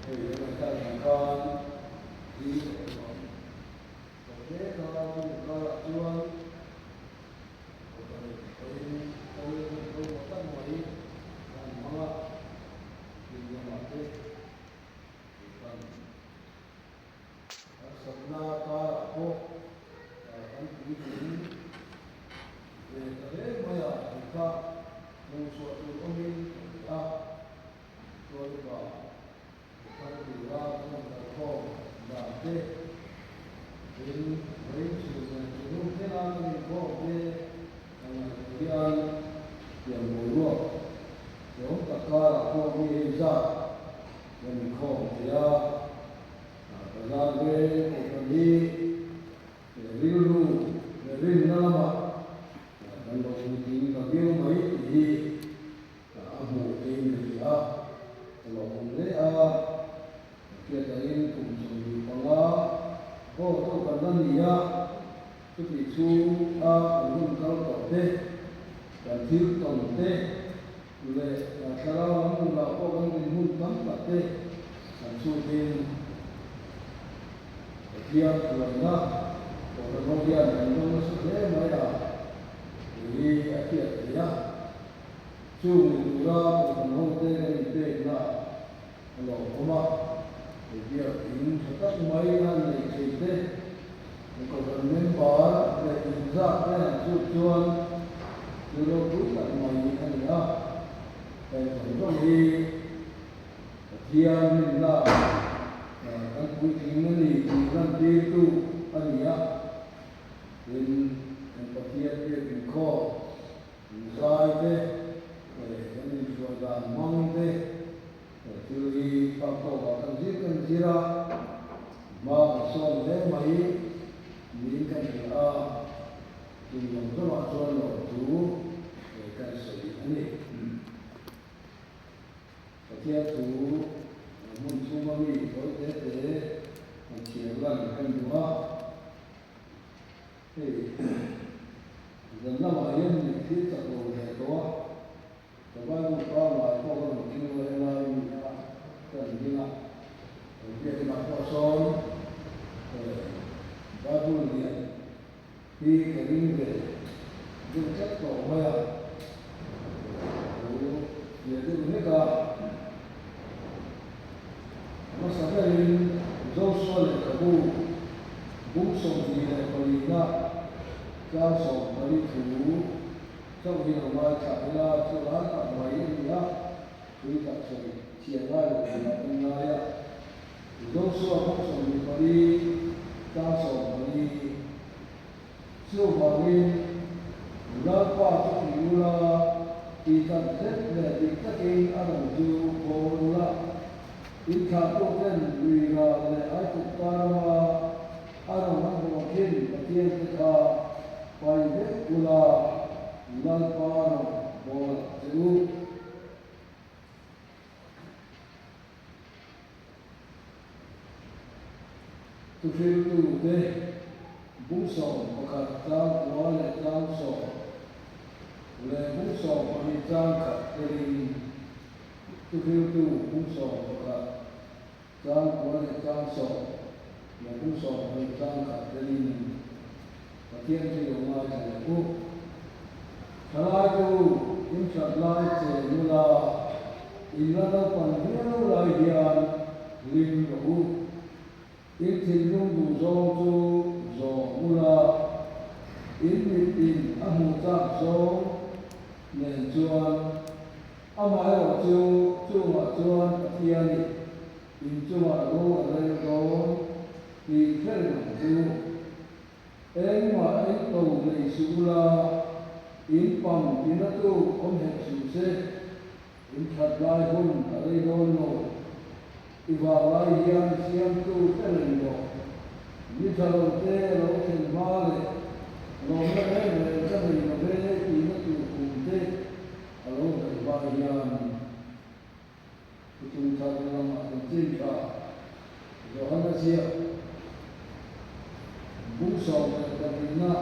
Hei he ngaihthlak ang khan hi a awm ang. Tawh hle kha chumi karah chuan Kohhran pawhin kawng pawimawh tak mai an hmang a, thil lamah te kan harsatna karah pawh kan puitling ve ta hle mai a tih kha hmuhchhuah tur awmin ka hria a, chuan upa thar tura kan rawn kalkhawm dan te, tin vawiin chhun leh chhunhum thlenga kan inkhawm te kan ngaihtuah hian tiang boruak tlawm tak karah pawh mi hei zat kan inkhawm thei a, bazar veng kohhran hi rilru leh rinna lamah kan lo puitling ta viau mai tih hi A hmuh theih ni hle a, ka lo awm hle a, ka hriat angin kum 25 haw tawh kan la ni a, chutih chhung a kan hun kal tawh te, kan thil tawn te leh thlarau lam nunah pawh kan dinhmun tam tak te kan chhutin Pathian hruaina Kohhran ho hian kan dawng nasa hle mai a, tih hi a hriat theih a. Chung ni tura Kohhran hote kan inpekna a lo awm a, hei biak in tha tak mai an nei thei te, an Kohhran member leh inzat te han chhut chuan thil ropui tak mai a ni a. Heng zawng zawng hi Pathian rinna kan puitling a ni tih lantirtu a ni a, tin kan Pathian biak inkhawm Zai te leh kan inhruai dan hmang te thil hi pak tawkah kan zir kan zir a, hma kan sawn hle mai niin kan hria a, chung zawng zawngah chuan lawmthu kan sawi a ni. Pathian thu hmun chhunga mi tawi te te kan chhiar lan kan duh a. Hei zan lamah hian min thil chak lo leh tawh a, ka Bible pangngai pawh ka rawn keng lo helai mi kha ka rawn ding a, kan biakinah pawh sawn Bible lian hi ka ring ve deuh tlat tawh mai a, ka lo fiah deuh hlek a. Hmasa berin Joshua lehkhabu bung 24-na tlang 14 thu chauh hi lo ngaithla ila chu ral tak mai a ni a, tui tak sawi chhiar ngai lo turah kan ngai a. Joshua bung 24 tlang 14 Chuvangin Lalpa chu ti ula, tih tak zet leh dik takin a rawn chu bawl ula. In thlahtuten lui ral leh Aigupta rama a rawn a hmuh thin Pathian te kha pai vek ula, Lalpa rawn bawl ang che u. Thuhriltute bung 11 tlang kua leh tlang sawm leh bung 12 tlang khat telin Thuhriltu bung 11 tlang kua leh tlang sawm leh bung 12 tlang khat telin Pathian chu lo ngaithla leh u. Thalai u, in that lai che nula, in la naupang viau lai hian hlim rawh u. In thinlung duh zawng chu zawm ula, in mit in a hmuh chak zawng nen chuan amaherawh chu chungah chuan Pathianin in chungah ro a rel dawn tih hre reng ang chu. Engmah eng to nei suh ula, in pang tina tu awm hek suh se, in that lai hun a rei dawn lo. I vang lai hian siamtu te reng rawh. Ni tha lo te lo thlen hma leh lawmna reng reng ka nei lo ve tihna tur kum te a lo hnaih hma hian. Thuchung thar lamah kan chin tha. Johana ziak bung 12-na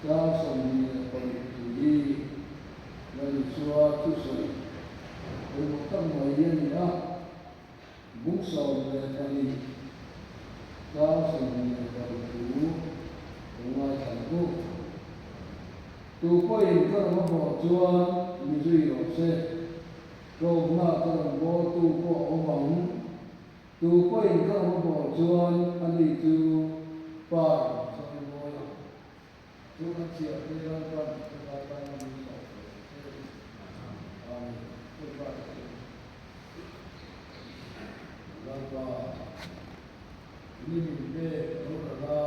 tlang 28 thu hi Lal Isua thusawi pawimawh tak mai a ni a. Bung 12 chang 26 thu lo ngaithla ang u. Tu pawhin ka rawn a bawh chuan mi zui rawh se, tlawmna ka rawn bawltu pawh a awm ang. Tu pawhin ka rawn a bawh chuan ani chu Pa in chawi mawi ang. Chu kan chhiar te Lalpan khawlai tana min sawm ve che i. Amen. Goodbye te. Lalpa, ni min pek lo rala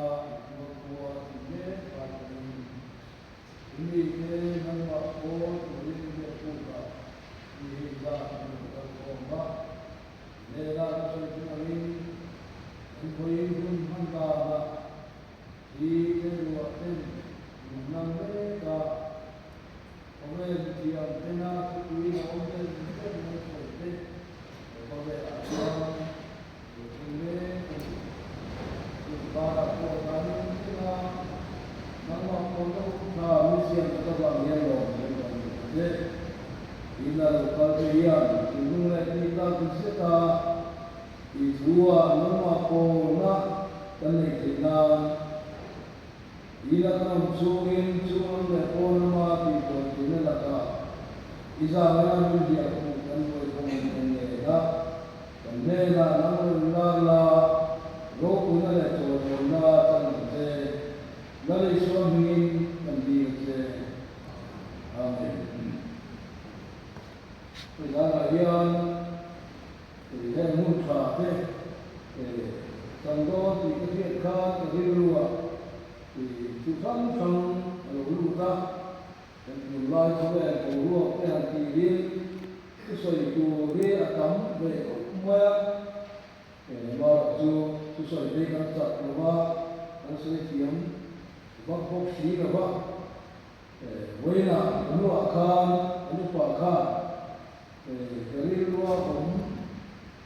i khua ti mek lai pawhin i mite nangmah pawl turin biakbukah i hei zat an lo kal khawm a, hnenah ka sawi thin angin kan vawiin hun hman danah Hi te ruah ten min nam mek a, khawvel mithiam tena thupui a awm em em mai sawi te he khawvelah chuan lo thleng mek a ni. Chung karah pawh zanin tena nangmah pawlna hun tha min siam tak avang hian lawm kan rawn ni ta che. Ina lo kal te hian thinlung leh tih tak zeta I thu-ah nangmah pawlna kan neih theih nan i la kan awm chungin chunglam leh pawn lama tihbuai theihna lakah i zahna min hliah khuh kan buai thawng in kan ngen a, kan hnenah nang rawn lar la, ropuina leh chawlhawlna chan ang che, Lal Isua hmingin kan dil a che. Amen. Hei zanah hian. Heng hmun tha te kan dawn tih ka hriat khan ka rilruah thu hrang hrang a lo lut a, kan tunlai khawvel boruak te han tirin thusawi tur hi a tam ve khawp mai a, erawh chu thusawi te hi kan chak lo va, kan sawi thiam vak bawk si lo va. Vawiinah ka nuah khan ka nupa khan ka rilrua awm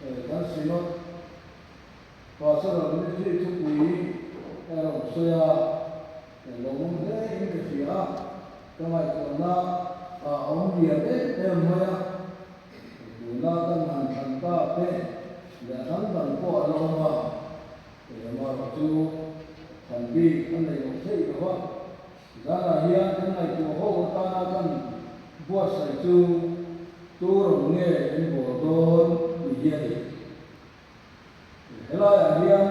kan Synod Pastoral Ministry thupui a rawn sawi a, lawmawm hle in ka hria a, ka ngaihtuahna a awm lian em em mai a, tuna kan han thlan tak te leh a dang dang pawh a la awm a, amaherawhchu chu thlan bik a nei loh theih lo va. Zanah hian kan ngaihtuah ho atana kan buatsaih chu tu rawn nge in bawl dawn tih hi a ni. Helaiah hian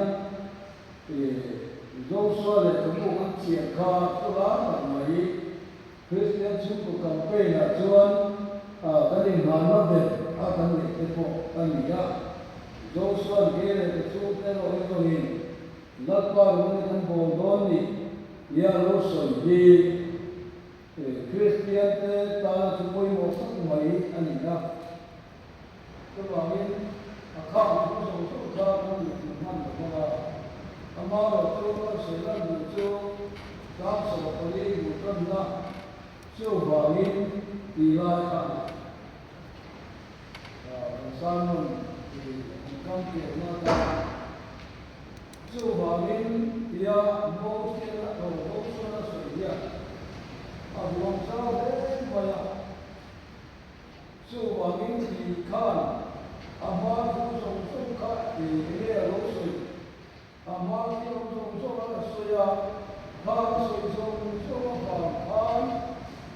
Joshua lehkhabu kan chhiar kha thu lar tak mai Kristian chhungkaw campaign-ah chuan kan innghanna ber a kan neih te pawh a ni a. Joshua'n kei leh ka chhungte erawh hi zawngin Lalpa rawng kan bawl dawn ni tia lo sawi hi Kristiante tana chu pawimawh tak mai a ni a. Chuvangin a khang thu zawng zawng kha kan duh tih hman lo bawk a. Amaherawhchu kan sawi lan duh chu tlang 14 duh tanna chuvangin tih lai kha a ni. Kan sermon tih an kam piahna atan Chuvangin tia Mosian a tho Joshua a sawi hian a huam zau hle mai a. Chuvangin tih khan a hma thu zawng zawng kha eng nge a lo sawi? A hma thil awm zawng zawng a la sawi a, khang a sawi zawng zawng avang khan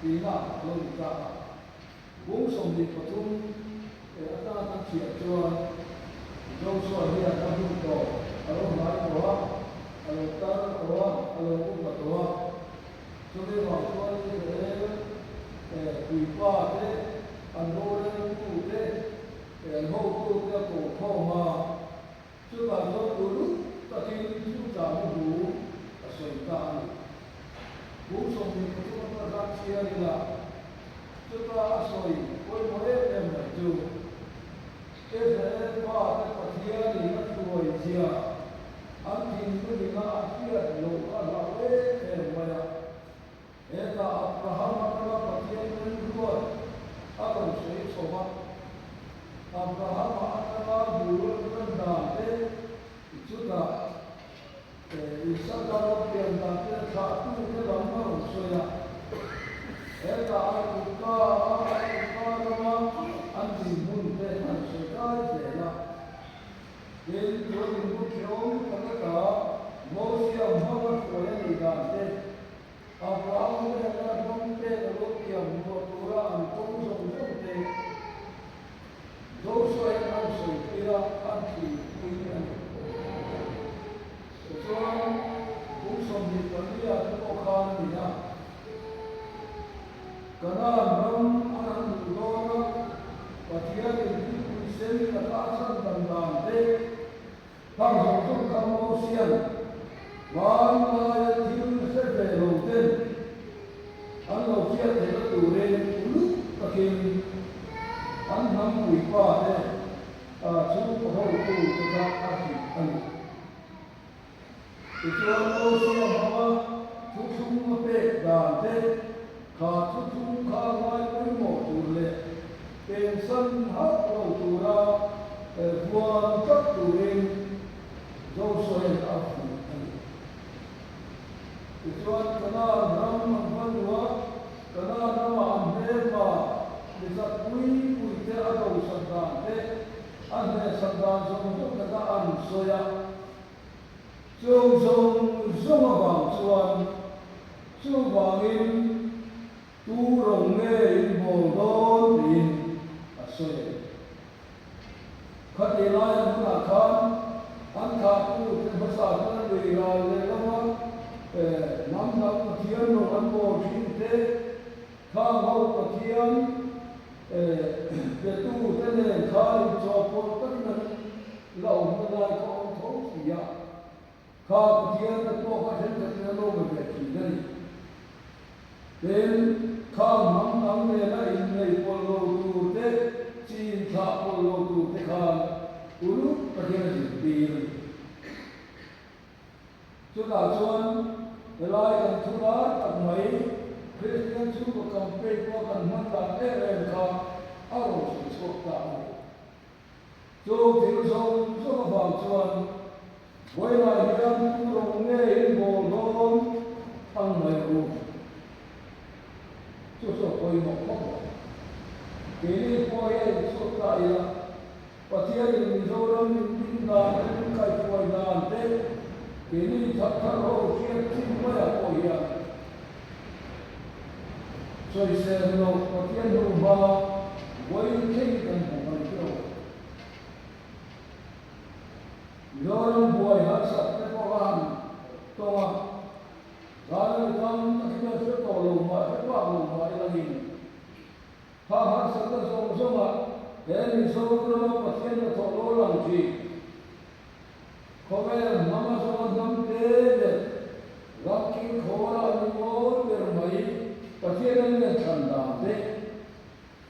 tihna a lo ni ta a. Bung 23 atanga kan chhiah chuan Joshua hian a hun tawh a lo hnai tawh a, a lo tar tawh a, a lo upa tawh a. Chumi vang chuan Israel puipa te, an roreltu te, an hotu te a ko khawm a. Chutah chuan uluk takin chungchang hu a sawi ta a ni. Bung 23 atanga khan chhiar ila, chuta a sawi pawimawh em em mai chu, Israel fate Pathianin a hruai zia an thinlungin a hriat loh a hlau em em mai a. Hetah Abraham atanga Pathian rilruat a rawn sawi chho a, Abrahama atanga bul a tan dan te, chutah Isaka lo pian dan te thlahtute lam a rawn sawi a. Hetah Aigupta a Aigupta rama an dinhmun te an sawi kai zel a. te, Abrahama hnena ram pek a lo tiam hmuah tura an kawng zawng zawng te Joshua-in an sawitir a, an thlirpui a ni. Tichuan, kum 24 ah te pawh khan a ni a, Kanaan ram an han luh dawn a, Pathianin tuipui sen laka a chhan dan dan te, Khang zawng zawng kha Mosian hmanlaia thil hre ve lo ten an lo hriat theihna turin uluk takin an hnam puipa te chhungkaw hotu te kha a hrilh a ni. Tichuan Mosia hmanga thuthlung a pek dan te kha thuthlung kha ngai pawimawh tur leh pensan hauh lo tura vuan tlat turin Joshua-in a fuih a ni. Tichuan Kanaan ram an va luh a, Kanaan ramah an hmelma mi chak pui pui te a dosak dan te, a hnehsak dan zawng zawng te kha an sawi a. Chung zawng zawng avang chuan chuvangin tu rawng nge in bawl dawn tiin a sawi a ni. Khatih laia hmunah khan an thlahtu te hmasa chuan lui ral leh lama hnam dang Pathian rawng an bawl thin te, khang ho Pathian petu te nen khan inchawhpawlh takin an la awmna lai kha awm tho si a, kha Pathian te pawh kha thenkhatin an lo be ve thin a ni. Tin, khang hnam dang nena innei pawlh lo tur te, chi inthlah pawlh lo tur te khan uluk takin a zirtir a ni. Chutah chuan helai kan thu lar tak mai, Kristian chhungkaw campaign pawh kan hman dan em em kha a rawn sawi chhuak ta a ni. Chung thil zawng zawng avang chuan vawiinah hian tu rawng nge in bawl dawn ang mai u. Chu chu a pawimawh khawp mai. Keini pawh hi a inchhuak ta ila, Pathianin Mizoram min din dan te, min kaihhruai dan te, keini thar thar ho hriat chin maiah pawh hian sawisel loh Pathian hnuhma vawiin thleng kan hmu mai teuh. Mizoram buai harsat te pawh a han tawng a, zan a mi tam takin an hre tawh lo mah, hre bak lo mah ilangin kha harsatna zawng zawngah he Mizorama Pathian hnathawh lo lang thin. Khawvel hnam a zawn hnam te ber, ram kilkhawra an ngawi ber mai, Pathian an len thlan dan te,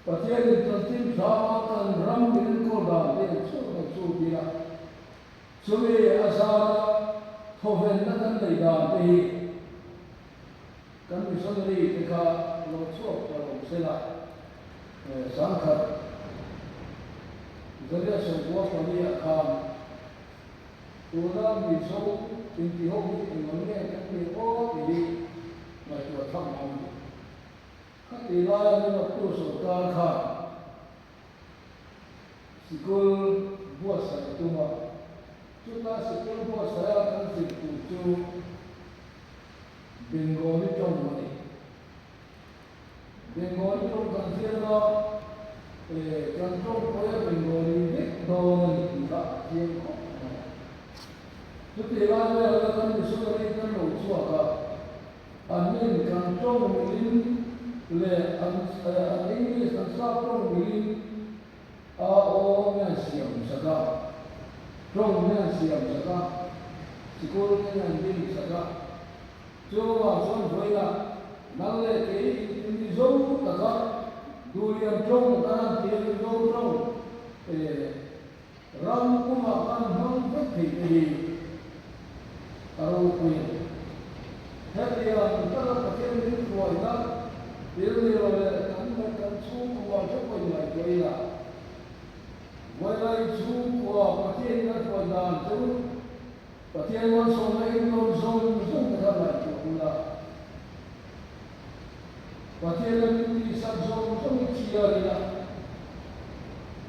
Pathian in chanchin tha a kan ram min enkawl dan te an chhuak mai chu tia chumi a zara thawvenna kan nei dan te hi kan missionary te kha lo chhuak ta lo sela sangkhat Zaria 94 ah khan Tuna Mizo inti ho hi englo nge kan nih aw tih hi ngaihtuah tham a awm lo. Khati laia Nunaktu sawrkar khan sikul buatsaih a tum a, chuta sikul buatsaiha kan zir tur chu Bengali tawng a ni. Bengali tawng kan zir anga kan tawng pawia Bengali vek dawn a ni tih kha a chiang khawp mai a. Chutih lai velah kan missionary kan lo chhuak a, an nin kan tawng milin leh an an English an sap tawng milin a aw nge an siam sak a, tawng nge an siam sak a, sikul nge an din sak a. Chuvang chuan vawiinah nang leh kei in Mizo taka Duhlian tawng kan han ti a, Mizo tawng ram pumah kan hmang vek thei te hi a ropui a ni. Hetiang taka Pathian min hruaina thil ni lo leh kan kan chhungkua hre pawhin ngaihtuah ila, vawiinah i chhungkua Pathianin a hruai dan chu Pathian malsawmna in dawn zawng zawng te kha ngaihtuah ula, Pathian a min tihsak zawng zawng i chhiar ila,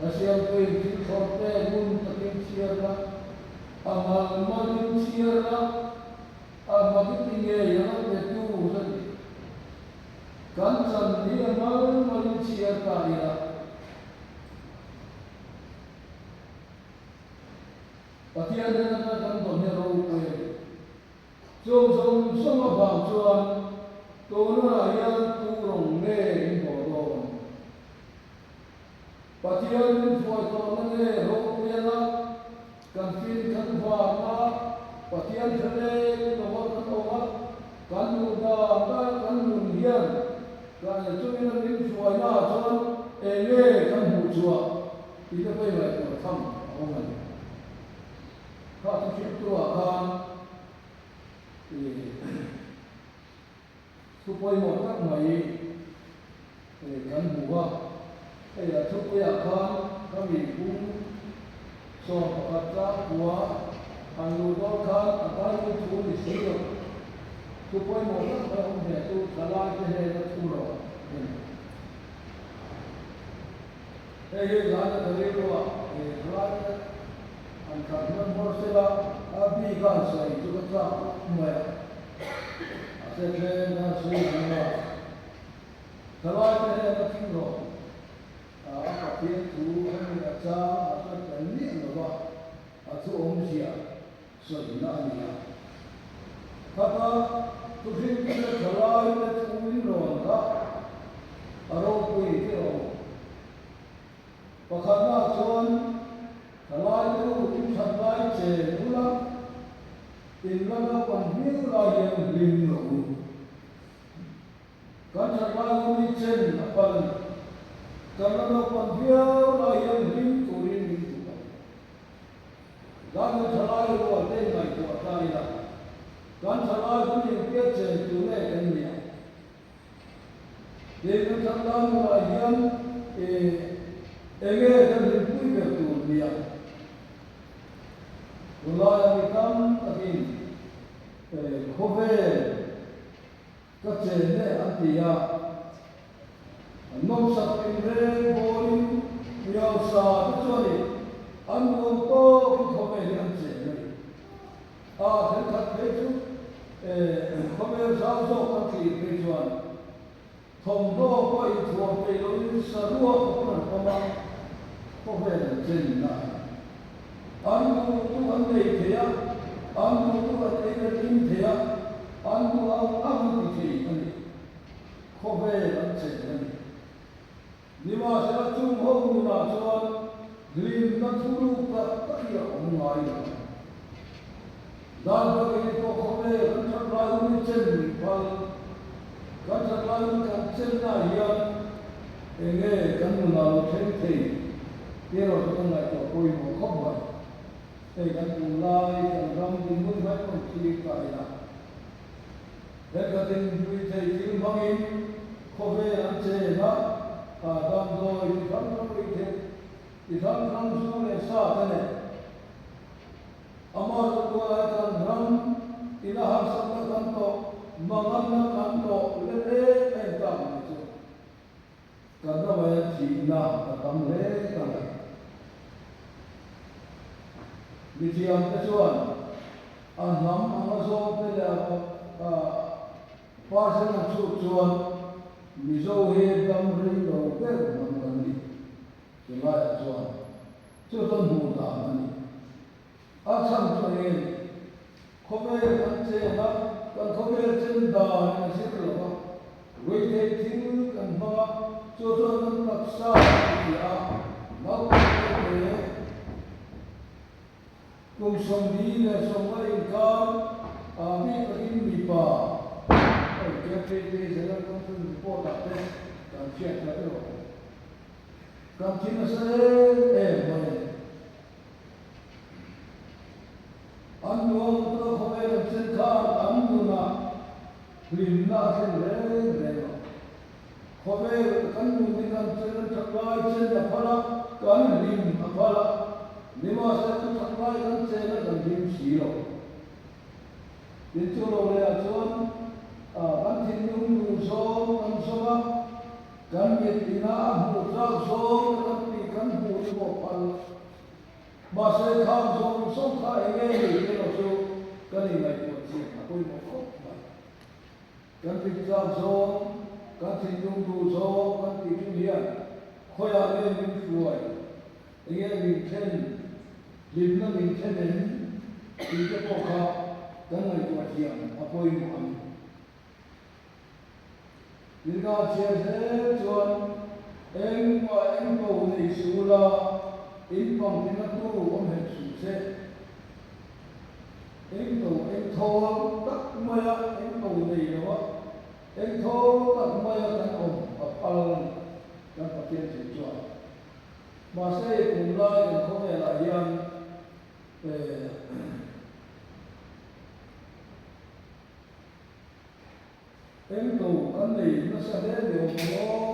ka siamtuin thil thlawr te ngun takin chhiar la, a mal malin chhiar la, a hma hi ti ngei ang a pe lovin chhiar ta ila. Pathian hnen atanga kan dawn hi a ropui a ni. Chung zawng zawng avang chuan tunah hian tu rawng nge in bawh dawn? Pathian min hruai tawhna nge ropui anga kan fin kan varna Pathian hre leng lova kan awm a, kan duh dan dan kan nun hian kan chungin a min hruaina ah chuan eng nge kan hmuh chhuah tih te pawh i ngaihtuah tham a awm a ni. Kha thu hrilhtu ah khan ih thu pawimawh tak mai kan hmu a, hei a thupuiah khan ka mi pum 11 tlang khua han luh dawn khan a Bible thu ni si lo, thu pawimawh tak mai awm ve chu thalai te hnena thu rawh a ni. Hei hi zana ka rilruah thalai te an khat hman hmawr sela a bik a an sawi chu ka chak khawp mai a, a se thleng a sawi ang a. Thalaite hian a thing rawh a Pathian thu a mi a chang a hre tel miah lo va, a thu awmzia sawina a ni a. Khata thuhriltute thalaite thu in rawn kha a ropui te awm. Pakhatna chuan thalaite u in that lai chen ula, in la naupang viau lai hian hlim rawh u. Kan that lai hun hi chen a pal a ni. Kan la naupang viau lai hian hlim turin min duh a ni. Daniel thalai rual te ngaihtuah ta ila, kan thalai hun engtia chen tur nge kan nia? Kei kan that lai hunah hian enge kan hlimpui ber tur nia? Tunlaiah mi tam takin khawvel Ka chen e an ti a, an nawmsak tinreng bawlin Miausa te chuanin an nuam tawkin khawvel hi an chen a ni. A thenkhat phei chu khawvel zau zawk an thlir phei chuan thawmhnaw pawh inthuam peih loin saruak pawn an awm a, khawvel an chen na a ni. An duh duh an nei thei a, an duh duh an ei an in thei a, an duh ang ang an ti thei a ni. Khawvel an chen a ni. Nimahsela chung ho nunah chuan hlimna thuruk tak tak hi a awm ngai lo. Dan bakah pawh khawvel kan that lai hun hi chen min phal. Kan that lai hun kan chennaah hian eng nge kan nunah lo thleng thei tih erawh chu kan ngaihtuah pawimawh khawp mai. Hei kan tunlai kan ram dinhmun mai pawh thlir ta ila. Thenkhatin hlui thei thil hmangin khawvel an chen a, damdawi ti hrang hrang rih thei ti hrang hrang zu leh sa te nen. Amah rualai kan ram ina harsatna kan tawh, manganna kan tawh let em em tak mai chu kan ramah hian thihna a tam hle ta mai. Mithiamte chuan a hnam anga zawngte leh a percent an chhut chuan Mizo hi dam rei lo ber hnam kan ni. Chulaiah chuan Chu chuan hmuh dan a ni. A chhan chu eng nge ni? Khawvel kan chen a, kan khawvel chen dan in a zir lo a, ruihtheih thil kan hmang a, chu chuan kan taksa a ti a, naupang te te kum 45 inkar a bik takin mipa hei KPT General Conference report ah te kan hriat kha erawh. Kan thi nasa em em mai a ni. An nuam ta khawvel an chen khan an nunah hlimna a thlen reng reng lo. Khawvel kan nun hi kan chen an that lai chen a phal a, kan hlim a phal a, nimahse kan that lai kan chen a kan hlim si lo. Tin chu lo leh ah chuan kan thinlung duh zawng kan zawng a, Kan mit ina a hmuh tlak zawng te kan tih kan hmuh ni pawh phal. Mahse khang zawng zawng kha eng nge ni te lo chu kan inngaihtuah chian a pawimawh khawp mai. Kan mit tlak zawng kan thinlung duh zawng kan tih thin hian khawiah nge min hruai, enge min thlen, hlimna min thlen em tih te pawh kha kan ngaihtuah thiam a pawimawh a ni. Tilka chhiar zel chuan engmah engto nei suh ula, in pangtina tu awm hek suh se. Engto engthawl tak maia engto nei loa engthawl tak maia kan awm a phal a ni, kan Pathian thu chuan. Mahse, tunlai kan khawvelah hian Engto kan nei nasa hle ni awm ang aw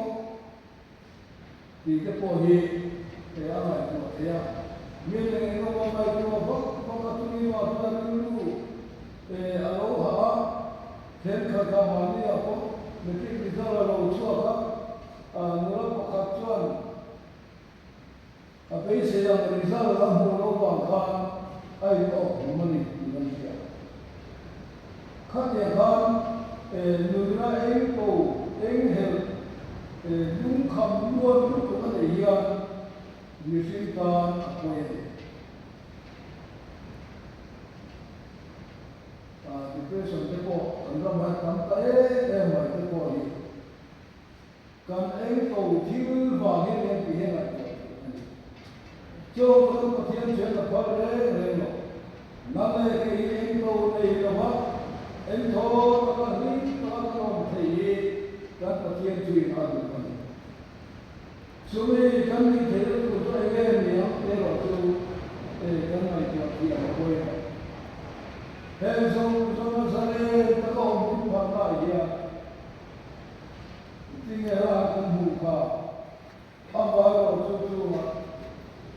tih te pawh hi he a ngaihtuah theih a. Mi eng eng emaw ngaihtuah vak vak a chumi mah chuan rilru a lo hah a, thenkhat ah mahni ah pawh matric result a lo chhuak a, nula pakhat chuan A beisei ang result a hmuh loh vang khan a in awk hlum a ni tih kan hria. Khatiang khan nunna eng ko eng helh lungkham luat lutuk a neih hian mihring tan a pawi a ni. Depression te pawh kan ramah tam ta em em mai te pawh hi. Kan engto thil vang hian eng tih hi a ngaihtuah theih a ni. Chawng chu Pathian chuan a phal reng reng lo. Nang leh kei hi engto nei lova engthaw taka hlim taka kan awm thei hi kan Pathian chuin a duh a ni. Chumi kan nih theihna tur chu eng nge ni ang erawh chu kan ngaihtuah thiam a pawimawh. Heng zawng zawng a zalen taka awm min phalnaah hian Tinge hla kan hmuh kha? Amaherawh chu chungah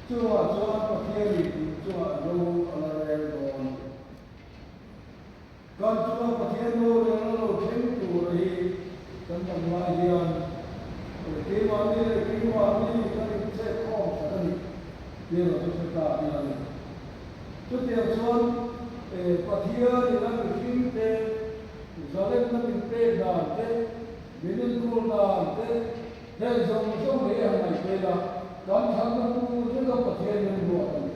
chungah chuan Pathianin tih chungah ro a la rel dawn a ni. Kan chunga Pathian rorel a lo thleng tur hi kan dam lai hian keimahni leh keimahni kan inchhek khawm sak a ni tih erawh chu hre ta ila ni. Chutiang chuan Pathianin a mihringte Zalenna min pek dan te, min enkawl dan te, heng zawng zawng hi a ngaih tel a, kan thatna tur veka Pathian min ruat a ni.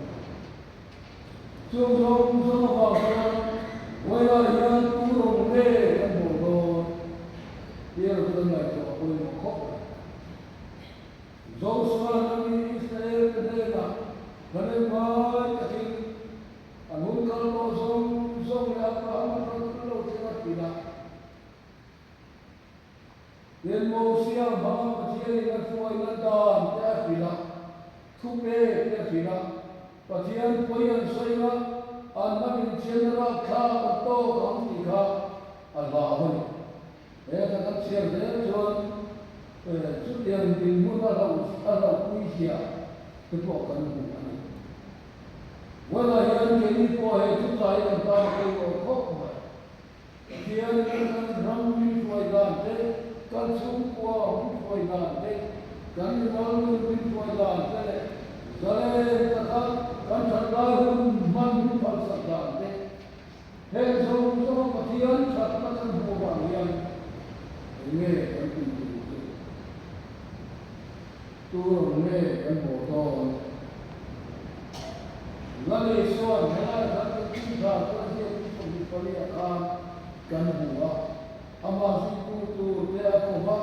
Chung zawng zawng avang chuan vawilah hian tu rawng nge kan bawl dawn tih erawh chu kan ngaihtuah a pawimawh khawp mai. Joshua nangin Israel te hnenah hnanem ngai takin An hun kal tawh zawng zawng leh Abraham a kal thul lo thleng a hrilh a. Tin, Mosia hmanga Pathianin a hruaina dan te a hrilh a, thupek te a hrilh a. Pathian pawi an sawi nga, an hnam inchhiarna rakthlak an tawk ang tih kha a hlau a ni. He ka kan chhiar zel chuan chutiang dinhmun a hlauhpui zia te pawh kan hmu a ni. Vawilah hian keini pawh hei chu tlai kan tan a pawimawh khawp mai. Pathian in kan ram min hruai dan te, kan chhungkua min hruai dan te, kan mimal nun min hruai dan te leh zalen taka kan thatlai hun hman min phalsak dan te, heng zawng zawnga Pathian thatna kan hmuh avang hian eng nge kan tih tur chu? Tu rawn nge kan haw dawn? Lali chuan helai khan kan tih thla chu a ziak in 24 ah khan kan hmu a, amah zuitu tur te a ko va,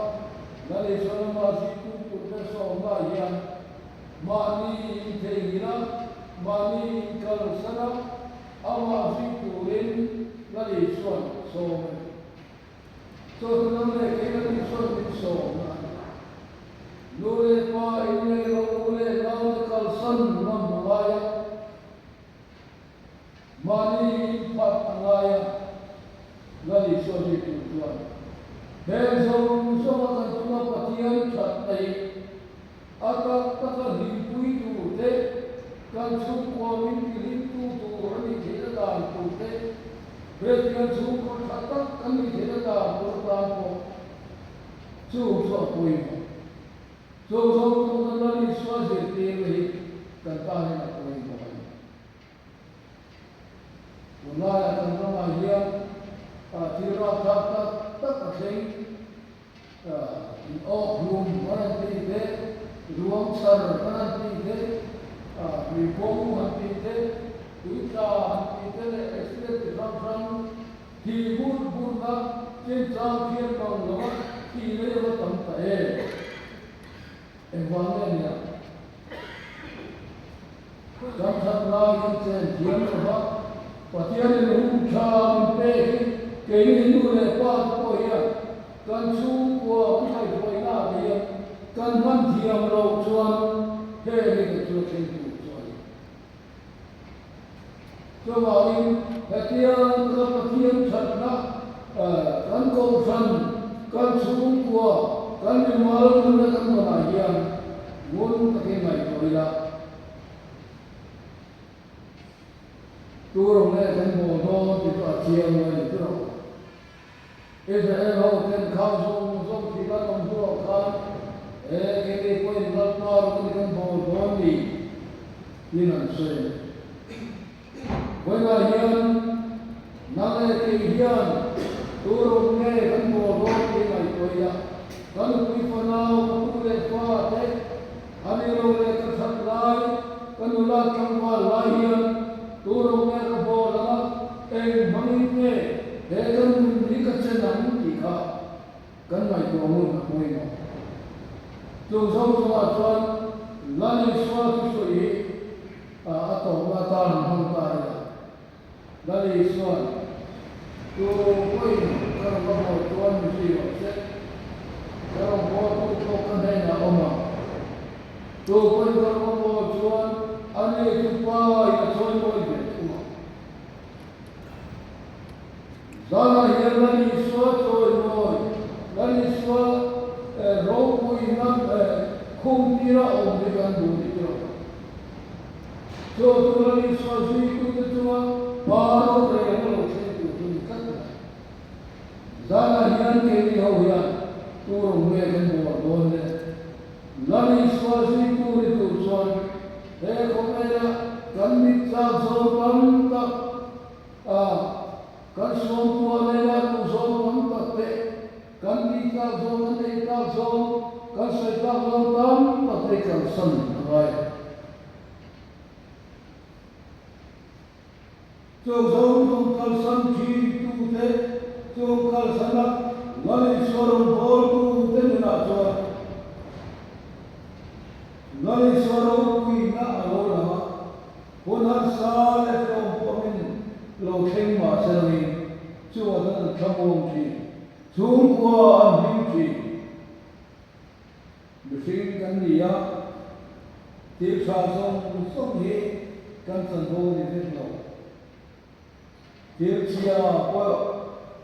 Lali chuan amah zuitu tur te sawmna hian mahni intheihnghilh a, mahni inkalsan a, amah zui turin Lali chuan sawm a ni. Chaw chu nang leh kei ka tih chuan min sawmna a ni. Nu leh pa in leh lo u leh nau te kalsan ngam a ngai a, mahni in phat a ngai a, Lal Isua zui tur chuan heng zawng zawnga kan chunga Pathian that neih a tak taka hlimpui tur te, kan chhungkua min tihlimtu tur a nih theihna dan tur te, Hetiang chhungkaw tha tak kan nih theihna dan tur atan pawh chung chu a pawimawh. Chung zawng tuna Lal Isua zirtirna hi kan tanin a pawimawh a ni. Tunlaiah kan ramah hian thil rapthlak tak tak a thleng. In awk hlum an han tih te, ruang chhar an han tih te, tui bo han tih te, tui tla han tih te leh accident chi hrang hrang thih bur burna chinchang thiam bang lova thih mai a va tam ta em? Engvang nge nia? Kan that lai kan chen thiam lo va, Pathianin hun tha min pek hi keini nu leh pa te pawh hian kan chhungkua kan kaihhruaina ah te hian kan hman thiam loh chuan heng hi kan chu a thleng tur chu a ni. Chuvangin hetiang taka Pathian thatna kan kohhran, kan chhungkua, kan mimal nunna kan tawnah hian ngun takin ngaihtuah ila. Tur awm leh kan bawl dawn tih chu a chiang a ni tawh. Israel ho ten khang zawng zawng thih kan awm hnuah khan he keini pawhin Lalpa rawng ni kan bawl dawn ni tiin an sawi a ni. Vawiinah hian nang leh kei hian tur awm nge kan bawl dawn tih ngaihtuah ila, ka nupui fanau, ka pu leh pa te, a ni lo leh ka that lai, ka nula tlangval lai hian tur awm nge ka bawl ang a, eng hmangin nge he ka nun hi ka chen ang tih kha kan ngaihtuah ngun a pawimawh. Chung zawng chungah chuan Lal Isua thusawi hi a tawpna atan an hmang ta ila. Lal Isua'n, Tu pawhin ka rawn va bawl chuan mi zui rawh se, ka rawn bawl tu pawh ka hnenah a awm ang. Tu pawhin ka rawn va bawl chuan ani chu Pa in a chawi mawi ve thung ang. Zanah hian Lal Isua chawi mawi, Lal Isua ropuina khum tira awm hi kan duh ni tawh. Chu chu Lal Isua zuitute chunga pa rorel a lo thleng tur chu ni tlat mai. Zanah hian keini ho hian tu rawng nge kan buar dawn le? Lal Isua zuitu ni tur chuan he khawvela kan mit chak zawng tam tak a, kan sawmtua nena duh zawng tam tak te, kan tih tlak zawng, kan ei tlak zawng, kan sawi tlak zawng tam tak te kalsan a ngai a. Chung zawng zawng kalsan thintute, chung kalsana Lal Isua rawngbawltute nunah chuan Lal Isua ropuina a lo lang a, hun harsa leh tlawm pawhin lo thleng mah se lovin chungah chuan an thlamuang thin, chhungkua an hlim thin. Mihring kan ni a, thil tha zawng zawng hi kan chanvo a ni vek lo. Thil chhia pawh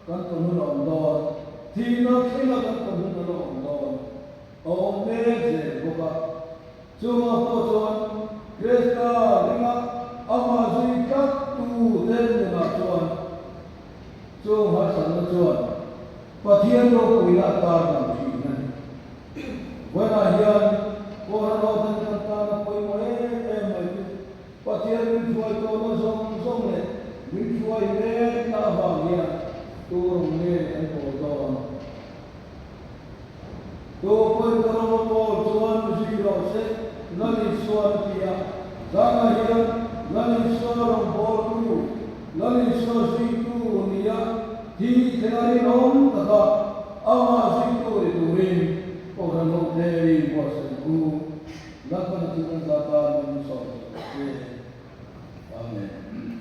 kan tawn hun a awm dawn, thihna thlenga kan tawn hun a la awm dawn, a awm mek zel bawk a. Chungah pawh chuan Krista ringa amah zui tlat tu te nunah chuan chung harsatna chuan Pathian ropuina a tarlang thin a ni. Vawiinah hian Kohhran Hoten kan tana pawimawh em em mai chu Pathian min hruai tawhna zawng zawng leh min hruai mekna avang hian tu rawng nge kan pawl dawn? Tu pawhin ka rawng a pawl chuan zui rawh se, Lal Isuan a ti a. Zanah hian Lal Isua rawng bawltu, Lal Isua zuitu nia thi thlenga rinawm taka amah zuitu ni turin Kohhran hote i buatsaih ang u. Lalpan a chu kan zata min sawi zel che. Amen.